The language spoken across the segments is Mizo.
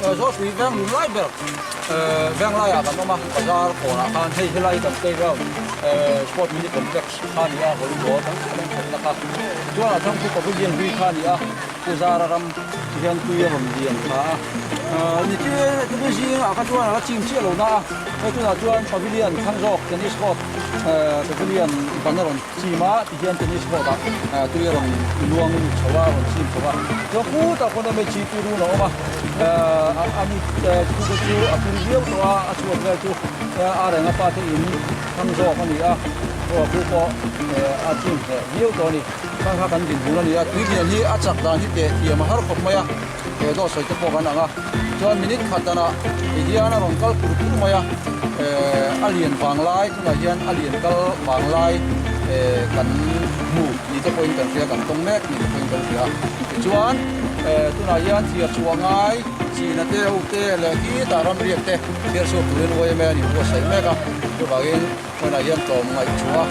Zawlpui veng lun lai ber veng laiah kan awm a, bazar kawnah khan hei helai kan playground sport mini complex kha a ni a, volleyball tam tak an khelhna kha. Chuan a chang chu pavilion hlui kha a ni a, Pu Zara ram ti hian tui a rawn lian thla a, ni zingah kha chuan a la chim chiah lo na a, hei tunah chuan pavilion thlang zawk tennis court pavilion ban a rawn chim a ti hian tennis court ah tui a rawn luang chho a, a rawn chim chho a, chuan khutah khawn MHP run a awm a, a ni chu te chu a pil viau tawh a, a chhuak vel chu a renga pa te in thlang zawk a ni a, aw a khu pawh a chim hneh viau tawh a ni. Kha kha kan dinhmun a ni a, tui lian hi a chak dan hi teh thiam a har khawp mai a, he dawt sawi te pawh kan ang a, chuan minute khat danah ti hian a rawn kal pur pur mai a, eh a lian vang lai tunah hian a lian kal vang lai eh kan hmu ni te pawhin kan hria kan tawng mek ni te pawhin kan hria tichuan eh tunah hian thiar chhuah ngai china te ho te leh khitah ramriak te thiar chhuak turin yma an inbuatsaih mek a, chuvangin. Hmunah hian tlawm ngaih chu a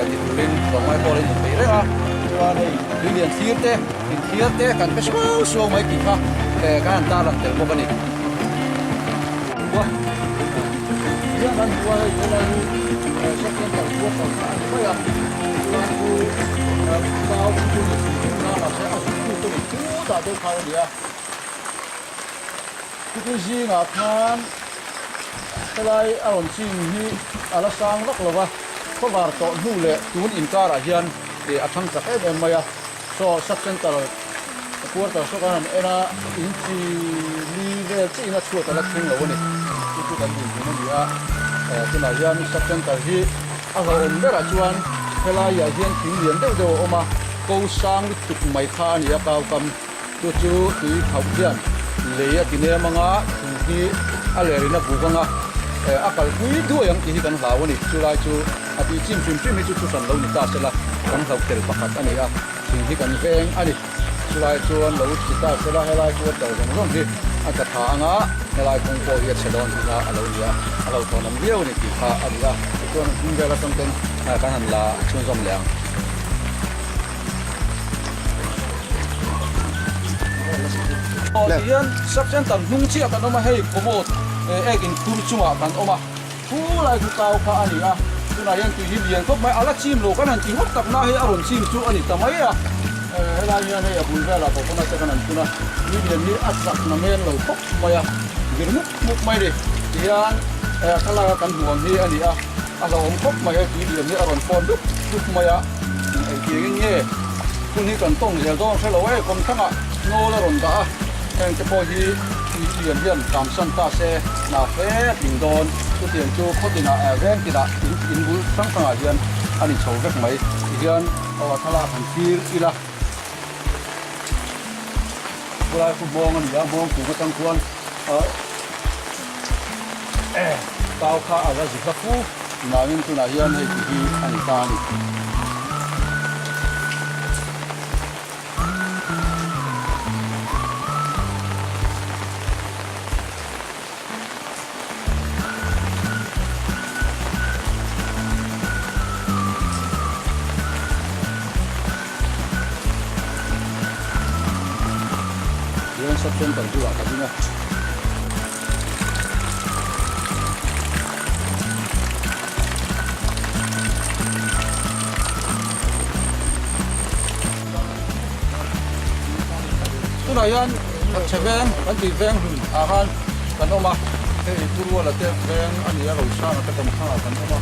ti turin tlawmngai pawh a lo inpeih reng a, chuan hei tui lian thlir te, inthiar te kan pe suau suau mai tih kha kan han tarlang tel bawk a ni. Hian kan hmu a hei helai hi sub center quarter kha a ni mai a, chuan chu kau chu ni tih na mahse a zuk tu ni khutah deuh khan a ni a. Chutih zingah khan helai a rawn chim hi a la sang vak lo va, khawvar tawh hnu leh tun inkarah hian a thang chak em em mai a. Saw sub center quarter saw kan han en a, in chi li vel chiah in a chhuat a la thleng lo a ni. Chu chu kan dinhmun a ni a, tunah hian sub center hi a hlauhawm berah chuan helaiah hian thing lian deuh deuh a awm a, ko sang lutuk mai kha a ni a kau kam. Chu chu tui khauh hian lei a ti nem anga thing hi a ler in a buk anga a kalpui duai ang tih hi kan hlau a ni. Chu lai chu a tih chim hrim hrim hi chu thu hran lo ni ta sela kan hlauh tel pakhat a ni a, thing hi kan veng a ni. Chu lai chuan lo ti ta sela helai chu a tel zawng zawng hi a tla tha anga helai kawng pawh hi a chhe dawn tih kha a lo ni a, a hlauhthawn awm viau a ni tih kha a ni a. Tichuan hmun vel atang ten kan han la chhunzawm leh ang. Aw ti hian sub center hnung chiah kan awm a, hei commode ek in khur chungah kan awm a, thu lai chu kau kha a ni a, tunah hian tui hi lian khawp mai, a la chim lo kan han ti ngawt tak na hei a rawn chim chu a ni ta mai a, helai hian hei a bul velah coconut te kan han phun a, tui lian hi a chak na men lo khawp mai a, vir mup mup mai ni, ti hian thlalak a kan hmuh ang hi a ni a, a hlauhawm khawp mai hei tui lian hi a rawn fawn dup dup mai a. Engtiangin nge hun hi kan tawng zel dawn hre lo e, kawmthangah nawl a rawn dah a, heng te pawh hi tui lian hian kamsan ta se hna hle tling dawn, chutiang chu khaw tinah eh veng tinah in in bul hrang hrangah hian a ni chho vek mai ti hian aw a thlalak han thlir ila. Khulai khu hmawng a ni a, hmawng kung atang khuan eh kau kha a la zi hla fu. Nangin tunah hian hei ti hi a ni ta a ni. Hian sub center bulah ka ding a. Tunah hian che veng kan tih veng hlun ah khan kan awm a, hei Puruala te veng a ni a, Rosanga te kawmthangah kan awm a,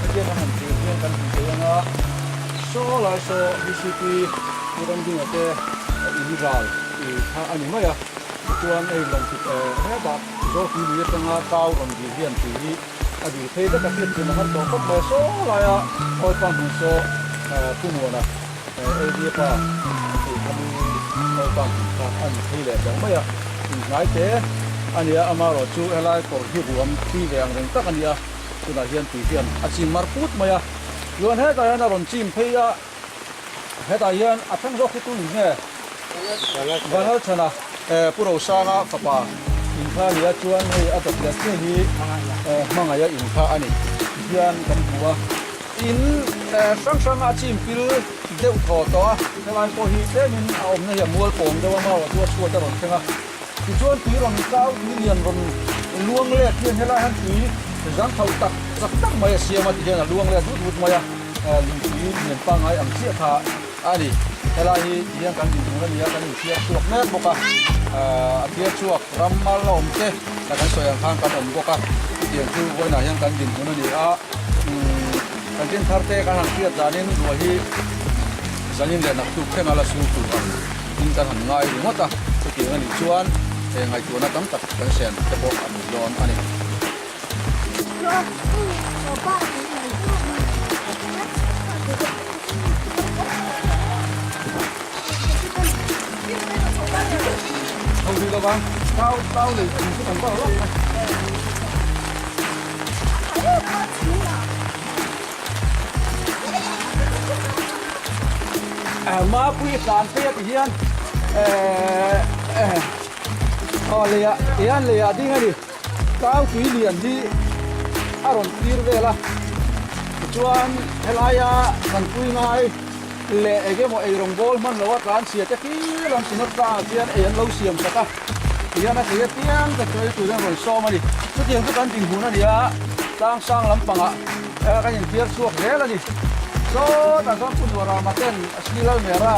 hetia kan han thlir hian kan hmu thei ang a, saw lai saw BCP Pu Ramdinga te in ral kha a ni mai a. Tichuan hei lawngchuk hetah Zawlpui lui atanga kau rawn dil hian tui hi a dil phei vek a, hriat thiam a har tawh khawp mai a, saw laia Awipa hmun saw Pu Muana ADA pa tih kha mi Awipa hmun kha a ni phei leh tawh mai a, inhnai te a nia, amaherawh chu helai kawr hi ruam thui ve ang reng tak a nia, tunah hian tui hian a chim mar put mai a, chuan hetah hian a rawn chim phei a. Hetah hian a thleng zawk hi tu ni nge? Vanlalchhana Pu Rosanga fapa inkha a ni a, chuan hei a dawt leh chiah hi hmangaih a inkha a ni hian kan hmu a. In hrang hrang a chim pil deuh thaw tawh a, helai pawh hi tlemin a awmna hi a mual pawng deuh a, mau a chu a chhuat a rawn thleng a. Tichuan tui rawn kau, tui lian rawn luang let hian helai hian tui zang tho tak chak tak mai a siam a ti hian a luang let vut vut mai a, lui tui lian pangngai ang chiah kha a ni. Helai hi ti hian kan dinhmun a ni a, kan inthiar chhuak mek bawk a, a thiar chhuak ram mal a awm te kan sawi ang khan kan awm bawk a, chutiang chu vawiinah hian kan dinhmun a ni a. Kan tin thar te kan han hriat danin ruah hi zanin leh naktuk thleng a la sur tur ang in kan han ngai ringawt a, chutiang a nih chuan he ngaihtuahna tam tak kan sen te pawh a ni dawn a ni. Ho ri lovang, kau kau lei thing chu kan va rawk mai. Mapui tlan phei a ti hian aw leiah hian leiah ding a ni kau tui lian hi a rawn tir vel a tichuan helaia thanpui ngai leh eng emaw eirawng bawl hman loa tlan chhia te fir lam sinawt tlangah khian ei an lo siam sak a tihian a thei apiang te chu ei tur hian rawn sawm a ni. Chutiang chu kan dinhmun a ni a, tlang sang lampangah kan inthiar chhuak zel a ni. Sawtah chuan Phunnuarama ten Sri Lalmera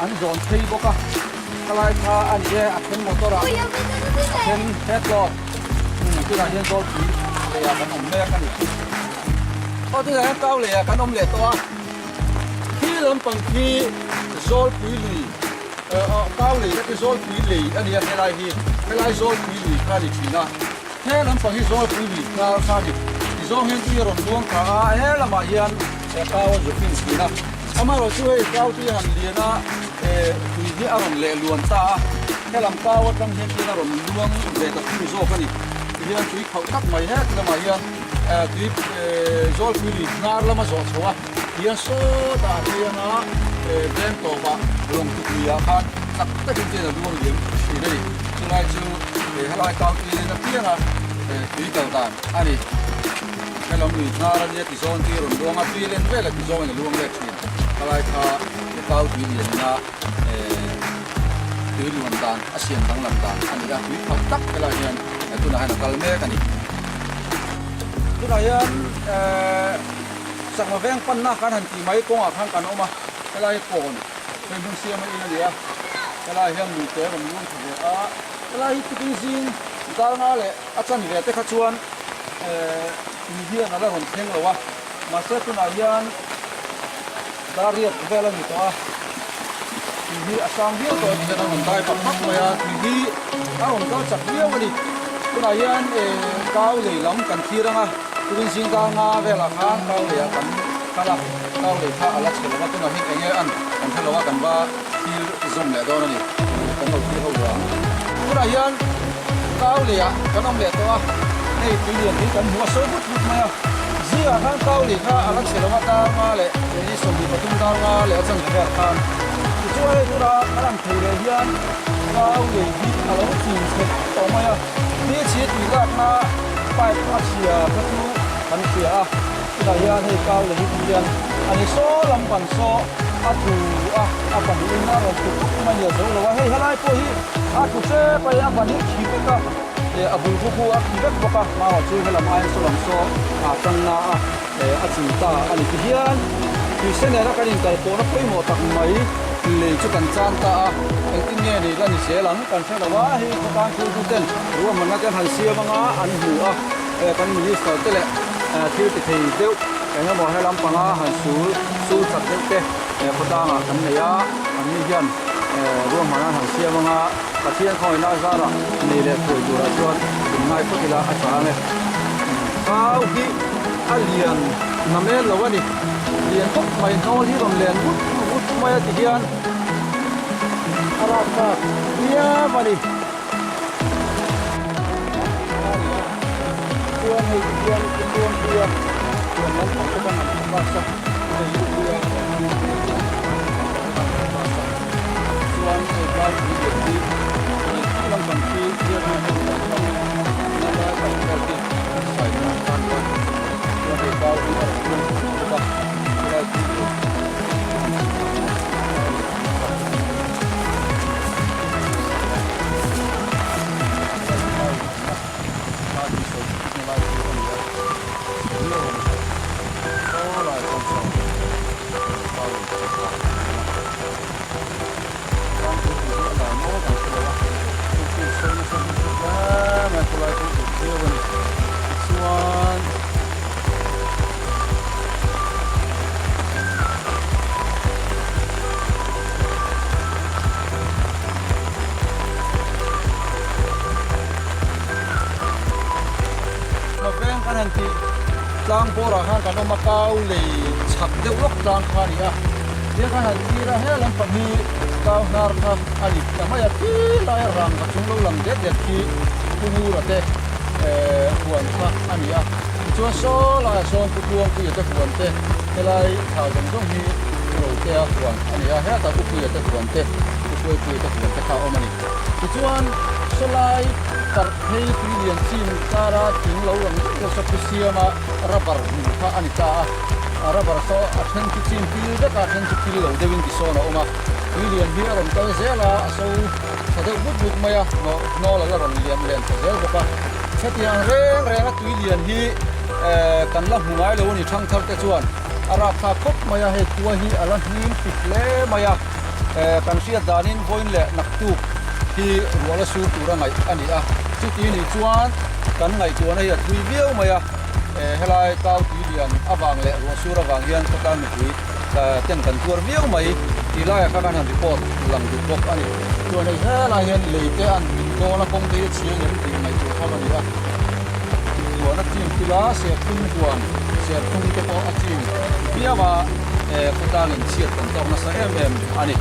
an zawn phei bawk a, helai kha a ni e, a then motor ah a then headlock tunah hian Zawlpui leiah kan awm mek a ni. Aw tunah hian kau leiah kan awm leh tawh a, khi lampang khi Zawlpui lui kau lei ka ti Zawlpui lei a ni a helai hi helai Zawlpui lui kha a ni thin a, he lampang hi Zawlpui lui kar kha a ni tizawng hian tui a rawn luang thla a, he lamah hian kau a zu fin thin a, amaherawh chu hei kau tui a han lian a tui hi a rawn leh luan ta a, helam kau atang hian tui a rawn luang ve ta thung zawk a ni, tihian tui khauh tak mai heti lamah hian. Tui Zawlpui lui hnar lama zawh chho a, tihian sawtah a phei anga veng tawpah lawng tuk luiah khan chak takin chuan a luang liam thin a ni. Chulai chu helai kau tui len apianga tui kal dan a ni. Helam lui hnar ania ti zawn tui a rawn luang a, tui len vel a ti zawngin a luang let thin. Helai kha kau tui lianna tui luan dan a siam danglam dan a ni a, tui khauh tak helai hian tunah hian a kal mek a ni. Tunah hian Chakma veng panna kan han tih mai kawngah khan kan awm a, helai hi kawn hei hmun siam a in a ni a, helai hian mute a rawn luang thla ve a, helai hi tukin zing dar nga leh a chan ve te kha chuan tui hian a la rawn thleng lo a, mahse tunah hian dar riat vel a ni tawh a, tui hi a sang viau tawh a ti hian a rawn dai pak pak mai a, tui hi a rawn kal chak viau a ni. Tunah hian kau lei lam kan thlir ang a, tukin zing dar nga velah khan kau leiah kan kal a, kau lei kha a la chhe lo va, tunah hian eng nge an kan hre lo a, kan va thlir zawm leh dawn a ni, kan lo thlir ho ve ang. Tunah hian kau leiah kan awm leh tawh a, hei tui lian hi kan hmu a sawi vut vut mai a, zingah khan kau lei kha a la chhe lo va, dar nga leh ni 23 dar nga leh a chanve vel khan tichuan hei tunah a lang thei leh hian kau lei hi a lo chin chhe tawh mai a, ni chhi tui lakna pipe a chhia kha chu kan hria a, tunah hian hei kau lei hi hian a ni saw lam pan saw a tlu a, a pahnihin a rawn tlu khawp mai a ni a zo lo a, hei helai pawh hi a tlu hrep a, a ban hi khi vek a, a bul khu khu a khi vek bawk a, hmaah chu helam aiin saw lam saw a tang na a. A chim ta a ni tihian tuise nena kan inkalpawhna pawimawh tak mai lei chu kan chan ta a, engtin nge ni la ni zel ang kan hre lo a, hei khawtlang thiltu ten ruahmanna te an han siam anga an hmu a, kan minister te leh thil ti thei deuh eng emaw he lampanga han sul sul chak deuh te khawtlangah kan nei a, an ni hian ruahmanna an han siam anga Pathian khawngaihna a zarah nei leh phuai turah chuan inngai phawt ila a tha ang e. Kau hi a lian na mel lo a ni. Lian khawp mai hnawl hi rawn len vut vut mai a ti hian a rak tak viau a ni. Chuan hei ti hian tuam pui a, tuam lampang te kan han focus a, hei hi pui a chuan hei tlai pui lian hi hei khi lampang khi hian kan han tih tlang bawrah khan kan awm a, kau lei chhak deuh lawk tlang kha a ni a, tia kan han thlir a, he lampang hi kau hnar kha a lit ta mai a, khi laia rangva chung lo lang det det khi Pu Ngura te huan kha a ni a, tichuan saw laiah sawn Pu Tluangpuia te huan te helai thla zawng zawng hi Pu Rotea huan a ni a, hetah Pu Puia te huan te Pu Hruaipuia te huan te kha a awm a ni. Tichuan sawlai parh phei tui lian chin kara thing lo lang deuh deuh saw siama rubber hmun kha a ni ta a, a rubber saw a then chu chin pil vek a, a then chu pil lo deuhin tisawn a awm a, tui lian hi a rawn kal zel a, a so tha deuh but but mai a, hnawh hnawl a la rawn lian len tha zel bawk a. Hetiang reng renga tui lian hi kan la hmu ngai lo a ni thangthar te chuan a rapthlak khawp mai a, hei khua hi a la hnim pik hle mai a. Kan hriat danin vawiin leh naktuk hi ruah la sur tura ngaih a ni a, chuti nih chuan kan ngaihtuahna hi a thui viau mai a, helai kau tui lian avang leh ruah sur avang hian khawtlang mipui ten kan tuar viau mai tih laiah kha kan han report lang duh bawk a ni. Chuan hei helai hian lei te an min dawn a, kawng te hi a chhia ngem tih ngaihtuah tham a ni a, huan a chim thil a, serthlum huan serthlum te pawh a chim viau a. Khawtlangin chhiat kan tawk nasa em em a ni.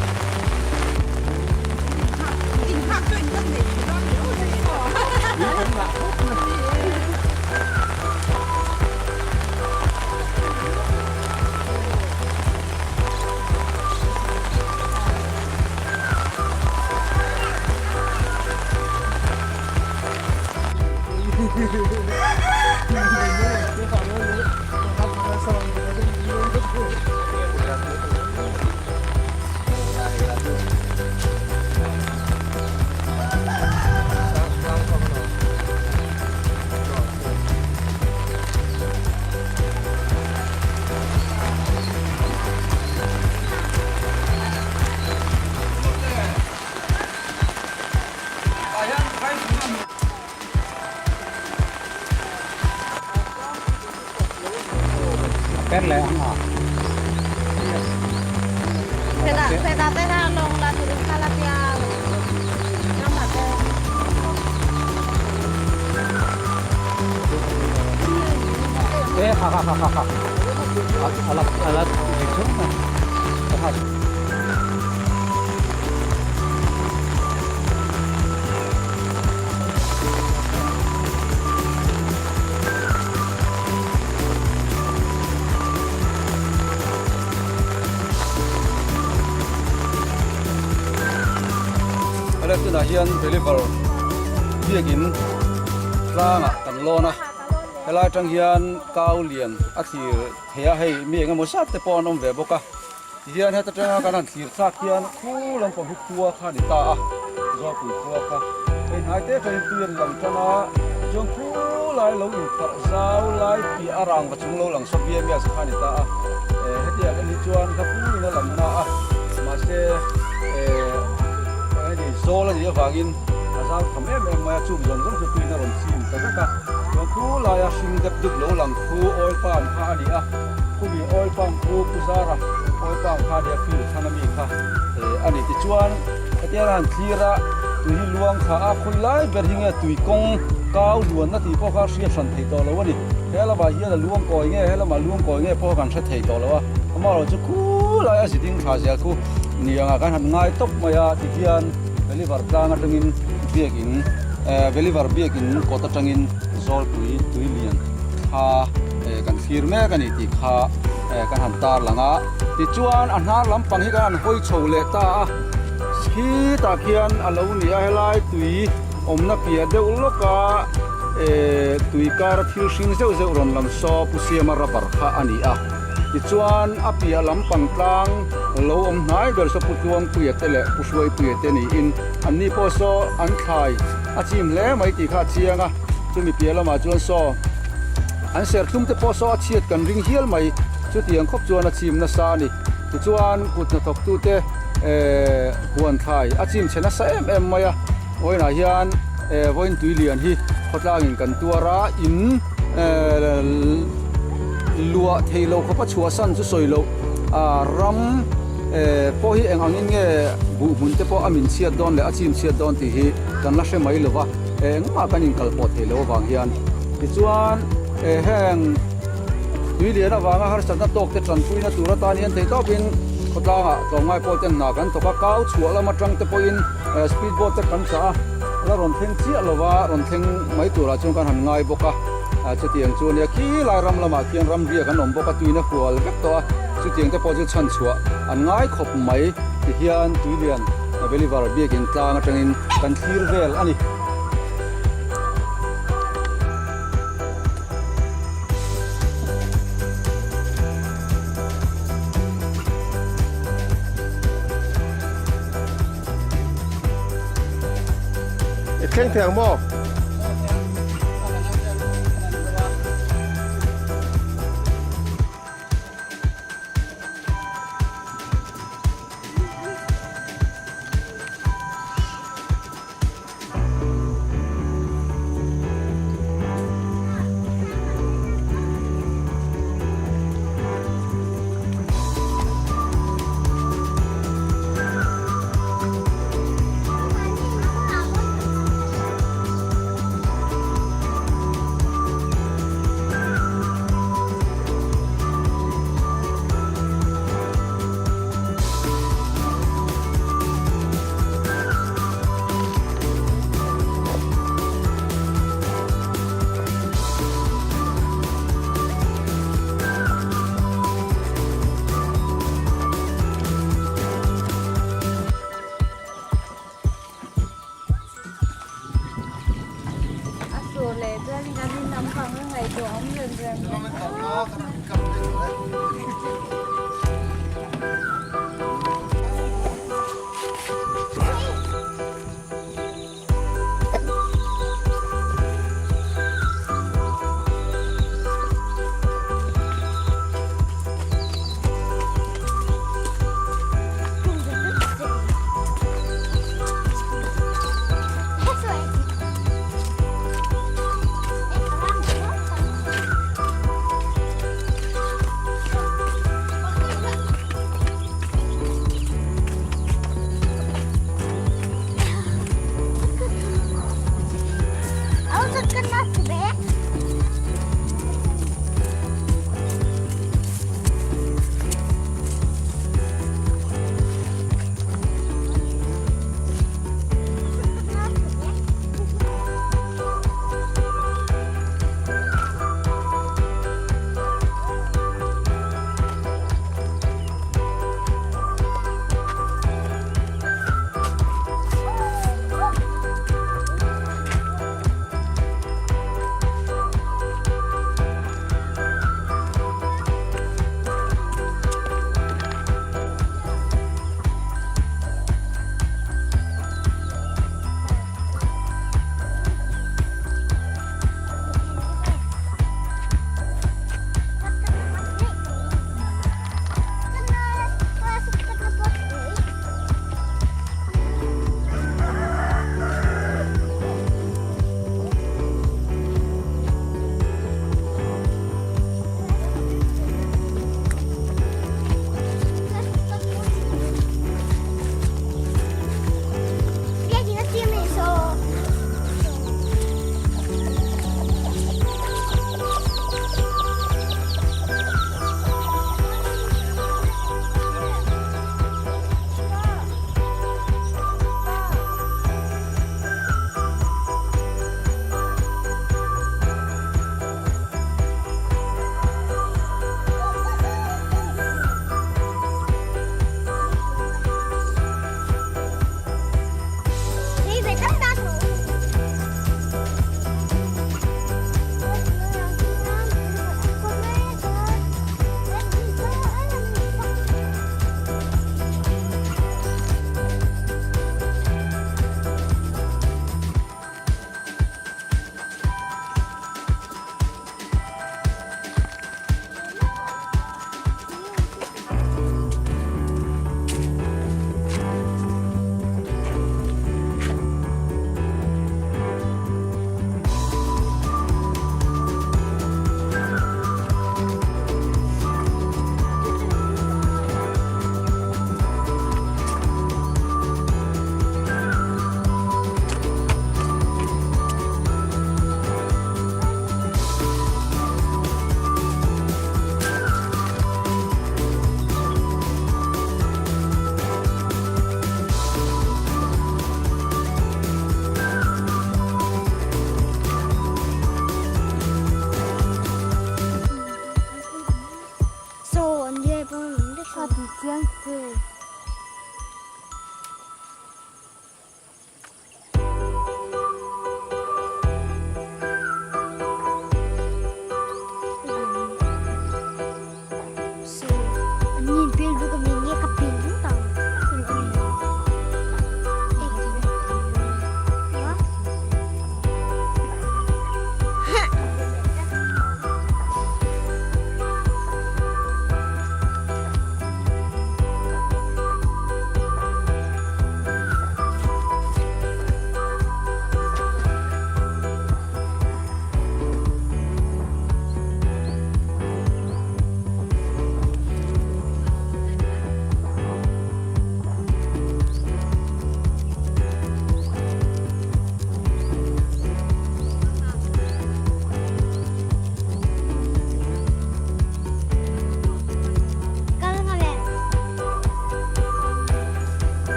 Helai tunah hian Believer biakin tlangah kan lawn a, helai atang hian kau lian a thlir thei a, hei mi engemaw zat te pawh an awm ve bawk a. Tihian heta tanga kan han thlir thlak hian khu lampang hi khua kha a ni ta a, Zawlpui khua kha. Hei hnai te tangin tui an lang tan a, tichuan khu lai lo inpharh zau lai piah a rangva chung lo lang sawp biam bias kha a ni ta a. Eh hetiang en hi chuan hla puiin a lang na a, mahse eh hei zawl a nih avangin a zau tham em em mai a, chung zawng zawng chu tuiin a rawn chim ta vek a. Chuan khu laia hring dep dup lo lang khu oil palm kha a ni a. Khumi oil palm khu Pu Zara oil palm kha nia field thlang ami kha a ni. Tichuan hetiang a han thlir a, tui hi luang kha a khawi lai ber hi nge tui kawng kau luanna tih pawh kha a hriat hran thei tawh lo a ni. He lamah hian a luang kawi nge he lamah luang kawi nge pawh kha kan hre thei tawh lo a. Amaherawhchu chu khulai a ziding tha zel khu niangah kan han ngai tawp mai a tihian Belivar tlang atangin biakin Belivar biakin kawt atangin Zawlpui tui lian kha kan thlir mek a ni tih kha kan han tar lang a. Tichuan a hnar lampang hi kan han hawi chho leh ta a, khitah khian a lo ni a, helai tui awmna piah deuh lawk a tui kara thil hring zeuh zeuh rawn lang saw Pu Siama rubber kha a ni a. Tichuan a piah lampang tlang lo awm hnai ber saw Pu Tluangpuia te leh Pu Hruaipuia te niin anni pawh saw an thlai a chim hle mai tih kha a chiang a, chumi piah lamah chuan saw an serthlum te pawh saw a chhiat kan ring hial mai, chutiang khawp chuan a chim nasa a ni. Tichuan kut hnathawktute ehh huan thlai a chim chhe nasa em em mai a, vawiinah hian ehh vawiin tui lian hi khawtlangin kan tuar a, in ehh luah thei lo khawpa chhuahsan chu sawi loh ah ram ehh pawh hi eng angin nge buh hmun te pawh a min chhiat dawn leh a chim chhiat dawn tih hi kan la hre mai lo va, engmah kan inkal pawh thei lo avang hian. Tichuan Heng tui lian avanga harsatna tawk te tanpuina tur atan hian theihtawpin khawtlangah tlawmngai pawl ten hna kan thawk a, kau chhuah lam atang te pawhin speed boat te kan chah a, la rawn thleng chiah lova rawn thleng mai turah chuan kan han ngai bawk a, chutiang chu ania khilai ram lamah khian ramriak an awm bawk a, tuina hual vek tawh a, chutiang te pawh chu chhanchhuah an ngai khawp mai tihian tuilian Belivar biakin tlang atangin kan thlir vel a ni. I thleng thei ang maw? A sur leh chuan in an in an bang a ngaihtuah awm rem rem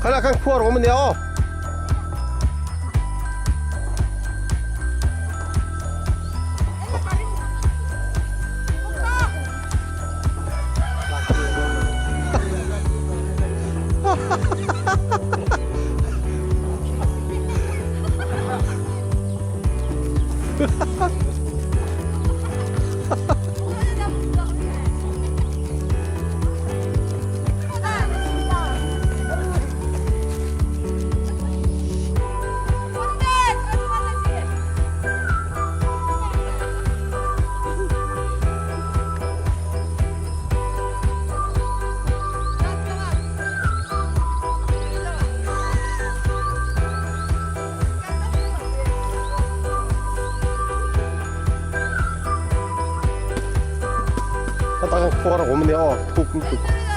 Khalai khan khuar awm ania aw. Khuar a awm ania aw thuk lutuk.